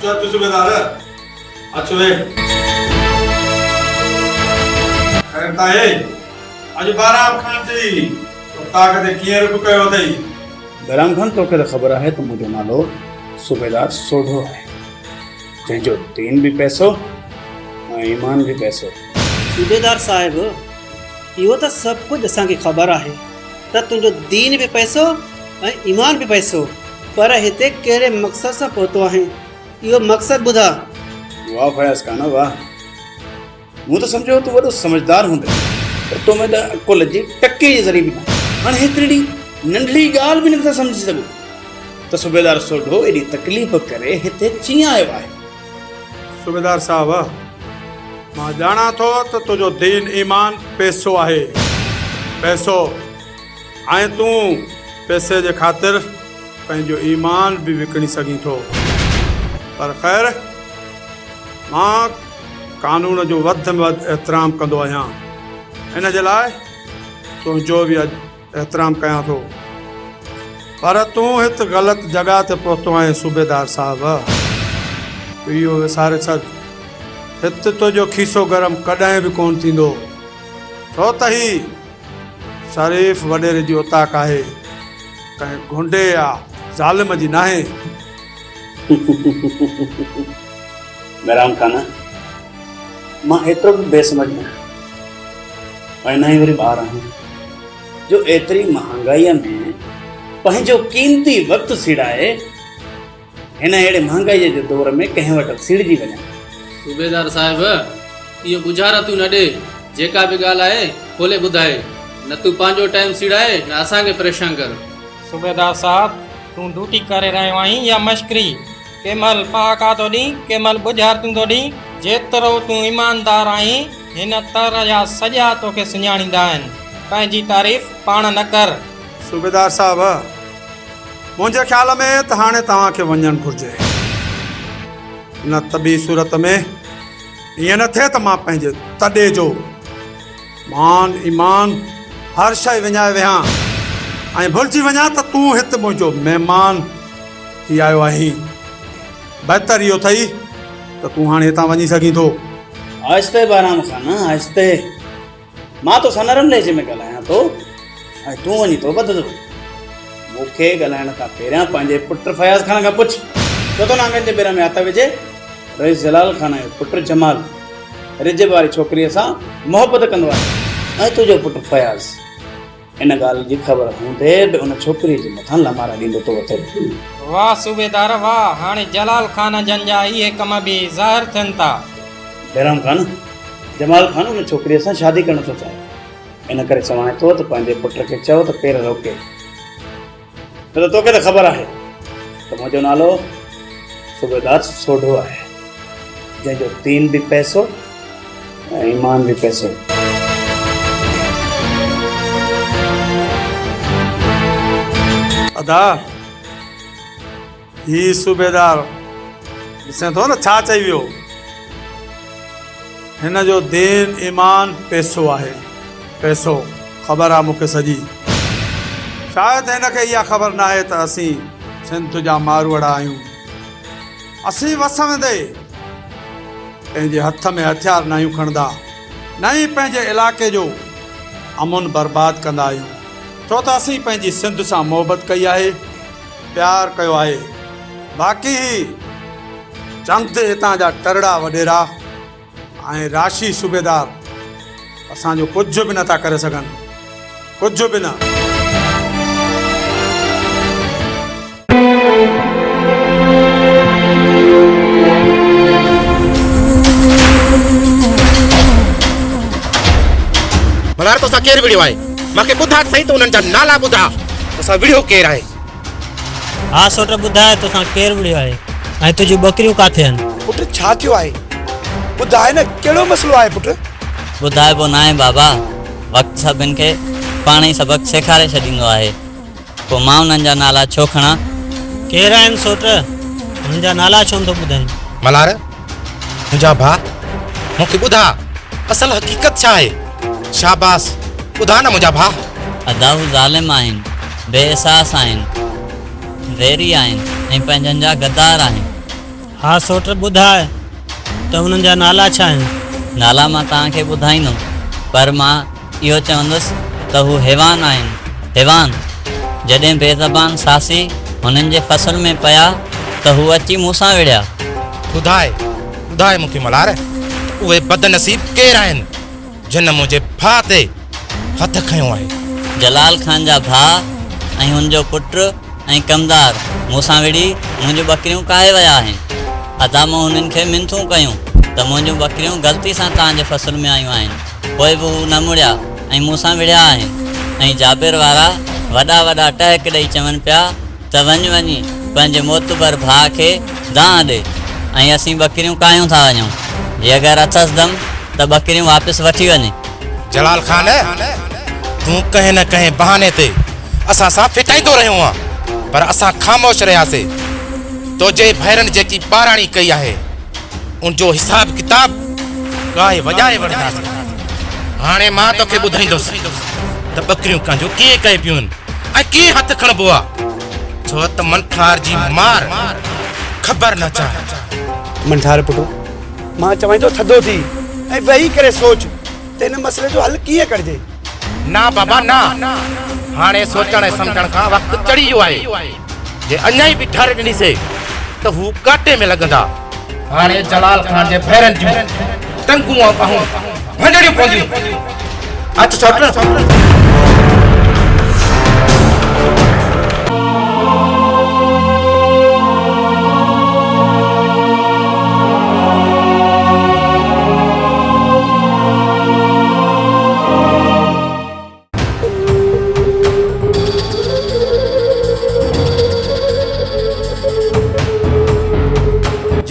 اچو اچ صوبيدار اچ ويھ. خير ته آهي؟ اڄ بهرام خان جي اوطاق تي ڪيئن رخ ڪيو اٿئي؟ بهرام خان توکي ته خبر آهي ته منهنجو نالو صوبيدار سوڍو آهي، جنهن جو دين به پئسو ۽ ايمان به پئسو. صوبيدار صاحب اهو ته سڀ ڪجهه اسان کي خبر آهي ته تنهنجو دين به پئسو ۽ ايمان به پئسو، پر هتي ڪهڙي مقصد سان پهتو آهين، اهو مقصد ٻڌاء. واهه فياض خان واهه، مون ته سمجهيو هو تون وڏو سمجهدار هوندين، پر تو ۾ ته عقل جي ٽڪي جي ذري به ناهي. هاڻي هيترڙي ننڍڙي ڳالهه به نٿا سمجهي سگهو ته صوبيدار سوڍو ايڏي تڪليف ڪري هتي چيئن آيو آهي. صوبيدار صاحب، مان ڄاڻان ٿو ته تنهنجو دين ايمان پئسو آهي، پئسو. ۽ تون پئسي جي خاطر پنهنجو ايمان به وڪڻي سگهين ٿو. پر خير، مان قانون جو وڌ ۾ وڌ احترام ڪندو آهيان. ان جي لاء تنهنجو به اڄ احترام ڪيان ٿو. پر تون هت غلط جڳهه تي پهتو آهين صوبيدار صاحب. تون اهو وساري ڇڏ، هت تنهنجو کيسو گرم ڪڏهن به ڪونه ٿيندو. ڇو ته هي شريف وڏيري جي اوطاق آهي، ڪنهن گهنڊي يا ظالم جي ناهي. بهرام خان، مان ايترو به بي سمجهه نه آهيان ۽ نه ئي وري ٻار آهيان جو ايتري مهانگائيء ۾ پنهنجو قيمتي وقت سيڙائي هن اهڙي مهانگائيء جي دور ۾ ڪنهن وٽ سيڙجي وڃان. صوبيدار صاحب، اهو ڳجهارتون نه ڏي، جيڪا به ڳالهه آهي کولي ٻڌاء، نه تون پنهنجو ٽائيم سيڙاء نه اسان کي پريشان ڪر. صوبيدار صاحب، تون ڊيوٽي ڪري رهيو آهين يا مشڪري؟ ڪنهن مهل پهاڪا ٿو ڏين، ڪنهن مهل ڳجهارتون ٿو ڏين. جيترو تون ايماندار آهين، هن تر جا سڄا توکي سڃاڻيندا آهن. پنهنجي تعريف پاڻ نه ڪر. صوبيدار صاحب، منهنجي خيال ۾ ته هاڻي توهان کي وڃڻ گهرجي. نه ته ٻي صورت ۾ ائين نه ٿئي ته مان پنهنجي تڏي جو مان ايمان هر شيء وڃائي ويهان ۽ ڀلجي وڃان ته تون هت منهنجو مهمان ٿي آيو آهين. بهتر اهو اٿئي ته تون هاڻي هتان وڃي سگهين ٿو. آهستي بهرام خان آهستي. مان توسان نرم لهجي ۾ ڳالهايان ٿو ۽ تون وڃي ٿو ٻڌندو. مون کي ڳالهائڻ کان پهريان پنهنجي پٽ فياض خان کان پڇ، ڇو ٿو نانگن جي ٻير ۾ هٿ وجهي؟ رئيس جلال خان جو پٽ جمال رجب واري ڇوڪريء سان محبت ڪندو آهي ۽ تنهنجو پٽ فياض ان ڳالهه جي خبر هوندي به ان ڇوڪريء جي مٿان لامارا ڏيندو ٿو وتي. واهه صوبيدار واهه، هاڻي جلال خان جن جا اهي ڪم به ظاهر ٿين ٿا. بهرام خان، جمال خان ان ڇوڪريء سان شادي ڪرڻ ٿو چاهي، ان ڪري چوانء ٿو ته پنهنجي پٽ کي چئو ته پير روڪي. نه ته توکي ته خبر آهي ته منهنجو نالو صوبيدار سوڍو آهي، جنهن جو دين به پئسو ۽ ايمان به پئسو. ادا هي صوبيدار ڏسين ٿو نه ڇا چئي ويو. هن جو دين ايمان پئسو آهي، پئسو. خبر آ مون کي سڄي. شايد هن کي اها خبر ناهي ته اسين سنڌ جا ماروئڙا آهيون. اسين وس ويندي پنهنجي هٿ ۾ هٿيار ناهيون کڻندا، نه ئي پنهنجي علائقي جو امن برباد ڪندا آهيون. ڇو ته اسين پنهنجي سنڌ سان محبت ڪئي آهي، پيار ڪيو آهي. باقي هي چند هتان جا ٽرڙا وڏيرا ۽ راشي صوبيدار اسان جو ڪجهه به نٿا ڪري سگهن، ڪجهه به نه. ڀلار توسان ڪير وڙهيو آهي؟ مان کي ٻڌاء ته سهي ته انهن جا نالا ٻڌاء توسان وڙهيو ڪير آهي؟ ها سوٽ ٻڌاء توسان ڪير وڙهيو آهي ۽ تنهنجون ٻڪريون ڪاٿي آهن؟ پٽ ڇا ٿيو آهي؟ ٻڌاء نه ڪهڙو مسئلو آهي پٽ؟ ٻڌائبو ناهي بابا، وقت سڀن کي پاڻ ئي سبق سيکاري ڇڏيندو آهي، پوء مان انهن جا نالا ڇو کڻان؟ ڪير آهن سوٽ؟ انهن جا نالا ڇو نٿو ٻڌائين؟ ملهار، منهنجا ڀاء، مون کي ٻڌاء اصل حقيقت ڇا آهي؟ شاباس، ٻڌاء نه منهنجا ڀاء. ادا هو ظالم آهن، بي احساس آهن، ويري آهن ۽ پنهنجن جا غدار آهن. ها سوٽ ٻڌاء ته انهن جا نالا ڇا آهن؟ نالا مان توهان کي ٻڌائيندم پر مان اهو چوندس ته هو حيوان آهن، حيوان! جڏهن بي زبان ساسي هنن جي فصل ۾ پيا ته هو اچي مون سان وڙهيا. ٻڌاء، ٻڌاء مون کي ملهار ته اهي بدنصيب ڪير آهن جن منهنجي ڀاء تي هٿ کنيو آهي؟ جلال خان جا ڀاء ۽ هن جو پٽ ۽ ڪمدار مون سان وڙهي منهنجون ٻڪريون ڪاهي ويا آهن. ادا مون هنن کي منٿون ڪيون ته منهنجون ٻڪريون غلطي سان توهان جي فصل ۾ آيون آهن. پوء به هو نه مڙيا ۽ مون سان وڙهيا آهن ۽ جابر وارا وڏا وڏا ٽهڪ ڏئي چون پيا ته وڃ وڃي پنهنجي معتبر ڀاء کي دانهن ڏي ۽ اسين ٻڪريون ڪاهيون ٿا وڃون جي اگر اٿس دم ته ٻڪريون واپس وٺي وڃي. جلال خان، تون ڪنهن نه ڪنهن بهاني تي اسان سان ڦٽائيندو رهيو آن پر اسان خاموش رهياسي. توجي ڀائرن جيڪي ٻاراڻي ڪئي آهي. ان جو حساب ڪتاب ڳائي وڄائي وٺنداسين. هاڻي مان توکي ٻڌائيندس ته ٻڪريون ڪنهن جو ڪيئن ڪهبيون آهن ۽ ڪيئن هٿ کڻبو آهي. ڇو ته منٺار جي مار خبر نه چاهه. منٺار پٽ، مان چوانء ٿو ٿڌو ٿي ۽ ويهي ڪري سوچ ته ان مسئلي جو حل ڪيئن ڪڍجي. نه بابا نه، هاڻي سوچڻ ۽ سمجهڻ کان وقت چڙهي ويو آهي. جي اڃا ئي به ٺر ڏنيسي ته هو ڪاٽي ۾ لڳندا. هاڻي جلال خان جي ڀيرن جون ٽنگون ۽ ٻانهون ڀڃڻيون پونديون. اچ سوٽ.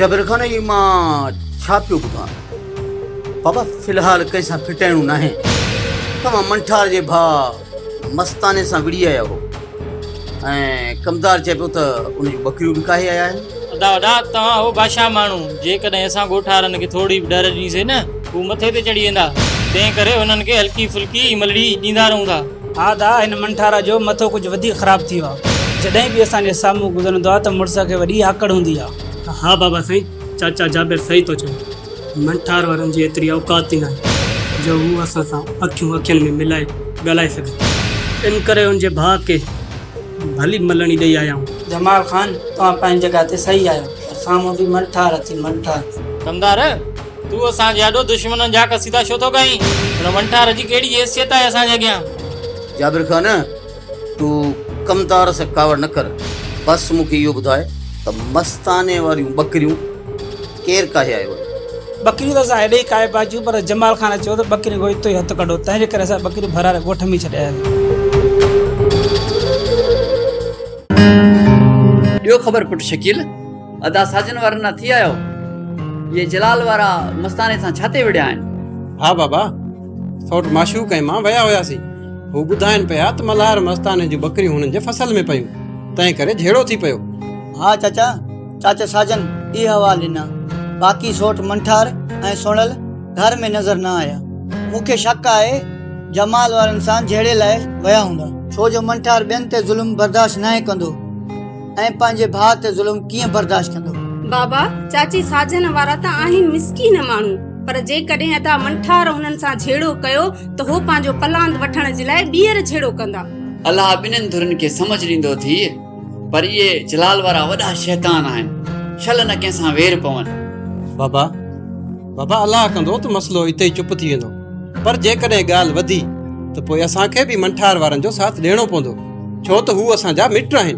جابر خان هي مان ڇا پيو ٻڌان بابا في الحال ڪنهن سان ڦٽائڻو ناهي توهان منٺار جي ڀاء مستاني سان وڙهي آيا هو ۽ ڪمدار چئي پيو ته ان جون ٻڪريون به ڪاهي آيا آهن. ادا وڏا توهان هو بادشاهه ماڻهو، جيڪڏهن اسان ڳوٺارن کي ٿوري به ڏر ڏنيسي نه، هو مٿي تي چڙهي ويندا، تنهن ڪري هنن کي هلڪي ڦلڪي ملڙي ڏيندا رهون ٿا. ها ادا هن منٺارا جو مٿو ڪجهه وڌيڪ خراب ٿي ويو آهي، جڏهن به اسان جي سامهون گذرندو آهي ته مڙس کي وڏي آڪڙ هوندي آهي. ها بابا سائين چاچا جابر صحيح ٿو چوي. منٺار وارن جي ايتري اوقات ئي ناهي جو هو اسان سان اکيون اکين ۾ ملائي ڳالهائي سگهن. ان ڪري ان جي ڀاء کي ڀلي ملڻي ڏئي آيا آهيون. جمال خان، توهان پنهنجي جڳهه تي صحيح آهيو، پر سامهون به منٺار اٿي، منٺار. ڪمدار، تون اسان جي آڏو دشمنن جا قصيدا ڇو ٿو ڳائين؟ ان منٺار جي ڪهڙي حيثيت آهي اسان جي اڳيان؟ جابر خان، تون ڪمدار سان ڪاوڙ نه ڪر، بس مون کي اهو ٻڌاء ته مستاني واريون ٻڪريون ڪير ڪاهي آيو آهي؟ ٻڪريون ته اسان هيڏي ئي ڪاهي پيا اچون پر جمال خان چيو ته ٻڪرين کي اتو ئي هٿ ڪڍو، تنهن جي ڪري اسان ٻڪريون ڀراري ڳوٺ ۾ ئي ڇڏي آياسين. ڏيو خبر پٽ شڪيل، ادا ساجن وارن ڏانهن ٿي آيو؟ اهي جلال وارا مستاني سان ڇا تي وڙهيا آهن؟ ها بابا، سئوٽ معشوق ۽ مان ويا هياسين. هو ٻڌائين پيا ته ملهار مستاني جون ٻڪريون هنن جي فصل ۾ پيون، تنهن ڪري جهيڙو ٿي پيو. ها چاچا، چاچا ساجن اهي حوال ڏنا. باقي سئوٽ منٺار ۽ سهڻل گهر ۾ نظر نه آيا. مون کي شڪ آهي جمال وارن سان جهيڙي لاء ويا هوندا. ڇو جو منٺار ٻين تي ظلم برداشت ناهي ڪندو ۽ پنهنجي ڀاء تي ظلم ڪيئن برداشت ڪندو. بابا، چاچي ساجن وارا ته آهن مسڪين ماڻهو، پر جيڪڏهن ادا منٺار هنن سان جهيڙو ڪيو ته هو پنهنجو پلاند وٺڻ جي لاء ٻيهر جهيڙو ڪندا. الله ٻنهين ڌرين کي سمجهه ڏيندو ٿي. پر اهي جلال وارا وڏا شيطان آهن، شل نه ڪنهن سان وير پون. بابا، بابا الله ڪندو ته مسئلو اتي ئي چپ ٿي ويندو، پر جيڪڏهن ڳالهه وڌي ته پوء اسان کي به منٺار وارن جو ساٿ ڏيڻو پوندو، ڇو ته هو اسان جا مٽ آهن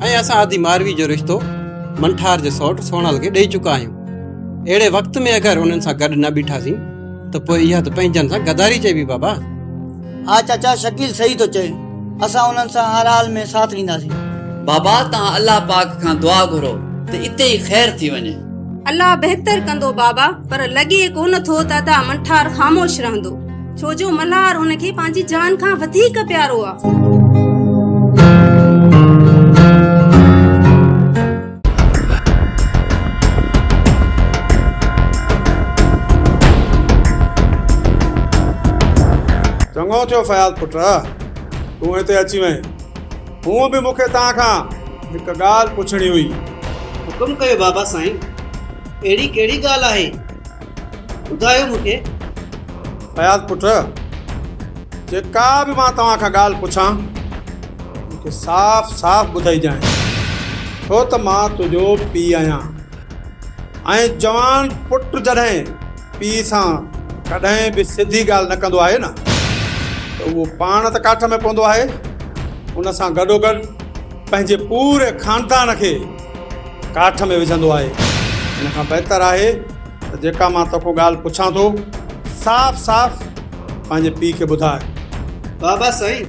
۽ اسان ادي ماروي جو رشتو منٺار جي سئوٽ سهڻل کي ڏئي چڪا آهيون. اهڙي وقت ۾ اگر انهن سان گڏ نه بيٺاسين ته پوء اها ته پنهنجن سان غداري چئبي بابا. ها چاچا شڪيل صحيح ٿو چئي اسان انهن سان هر حال ۾ ساٿ ڏينداسين. بابا توهان الله پاڪ کان دعا گهرو ته اتي ئي خير ٿي وڃي. الله بهتر ڪندو بابا پر لڳي ڪونه ٿو ته ادا منٺار خاموش رهندو ڇو جو ملهار هن کي پنهنجي جان کان وڌيڪ پيارو آ. چڱو ٿيو فياض پٽ، تون هتي اچي وئين. هونء به مون کي توهان کان هڪ ڳالهه پڇڻي هئي. حڪم ڪيو بابا سائين. اهڙي ڪهڙي ڳالهه آهي؟ ٻڌايو مون کي. فياض پٽ، جيڪا به مان توهان کان ڳالهه پڇان، مون کي صاف صاف ٻڌائجانء، ڇو ته مان تنهنجو پيء آهيان ۽ جوان پٽ جڏهن پيء سان ڪڏهن به سڌي ڳالهه نه ڪندو آهي نه ته اهو پاڻ ته ڪاٺ ۾ پوندو آهي، ان سان گڏوگڏ پنهنجي پوري خاندان کي ڪاٺ ۾ وجهندو آهي. ان کان بهتر آهي ته جيڪا مان توکان ڳالهه پڇان ٿو، صاف صاف پنهنجي پيء کي ٻڌاء. بابا سائين،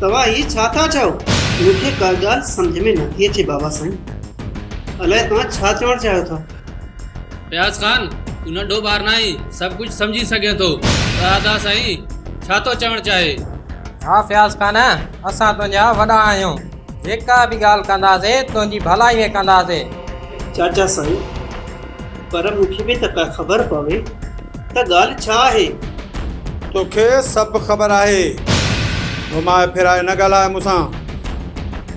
توهان هي ڇا ٿا چئو؟ مون کي ڪا ڳالهه سمجهه ۾ نٿي اچي بابا سائين. الائي توهان ڇا چوڻ چاهيو ٿا؟ فياض خان، تون ننڍو ٻار ناهين، سڀ ڪجهه سمجهي سگهين ٿو ته ادا سائين ڇا ٿو چوڻ چاهي. ها فياض خان، اسان تنهنجا وڏا آهيون، جيڪا به ڳالهه ڪنداسين تنهنجي ڀلائي ۾ ڪنداسين. چاچا سائين، پر مون کي به ته ڪا خبر پوي ته ڳالهه ڇا آهي؟ توکي سڀ خبر آهي. گهمائي ڦيرائي نه ڳالهاء مون سان.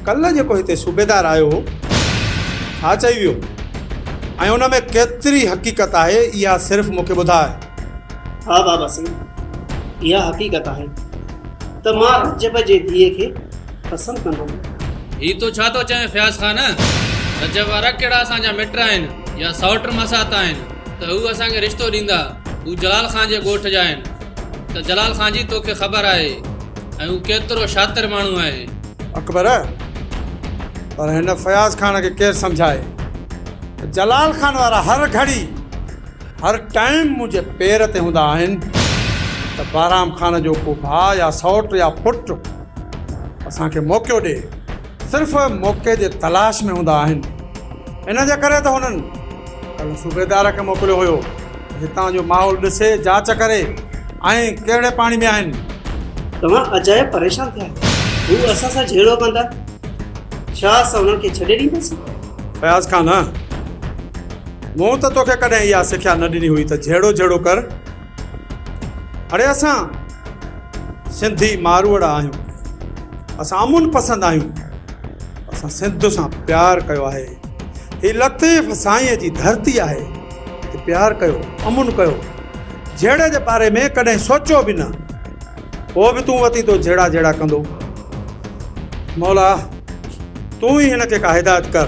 ڪلهه جيڪو هتي صوبيدار آيو هو، ڇا چئي ويو ۽ ان ۾ ڪيتري حقيقت آهي، اها صرف مون کي ٻڌاء. ها بابا سائين، اها حقيقت آهي ته مان رجب جي ڌيء کي پسند ڪندو هو. هي تون ڇا ٿو چوين فياض خان؟ رجب وارا ڪهڙا اسان جا مٽ آهن يا سئوٽ ماسات آهن ته هو اسان کي رشتو ڏيندا. هو جلال خان جي ڳوٺ جا آهن ته جلال خان جي توکي خبر آهي ۽ هو ڪيترو شاطر ماڻهو آهي. اڪبر، پر هن فياض خان کي ڪير سمجهائي ته جلال خان وارا هر گهڙي هر ٽائيم منهنجي پير تي هوندا آهن ته بهرام خان جو ڪو ڀاء يا سئوٽ يا پٽ اسان کي موقعو ڏي. صرف موقعي جي تلاش ۾ هوندا آهن. ان جي ڪري ته هنن ڪلهه صوبيدار کي موڪليو هيو ته هتان جو ماحول ڏسي جاچ ڪري ۽ ڪهڙي پاڻي ۾ آهن. توهان اجايو پريشان ٿيا آهيو. هو اسان سان جهيڙو ڪندا. ڇا اسان انهن کي ڇڏي ڏينداسين؟ فياض خان، مون ته توکي ڪڏهن اها سکيا نه ڏني هئي ته جهيڙو جهيڙو ڪر. اڙي اسان سنڌي ماروئڙا آهيون. اسان امن پسند آهيون. اسان سنڌ سان پيار ڪيو آهي. هي لطيف سائينء جي ڌرتي آهي. هتي پيار ڪيو، امن ڪيو. جهيڙي جي باري ۾ ڪڏهن سوچيو به نه. پوء به تون وتين ٿو جهيڙا جهيڙا ڪندو. مولا تون ئي هن کي ڪا هدايت ڪر.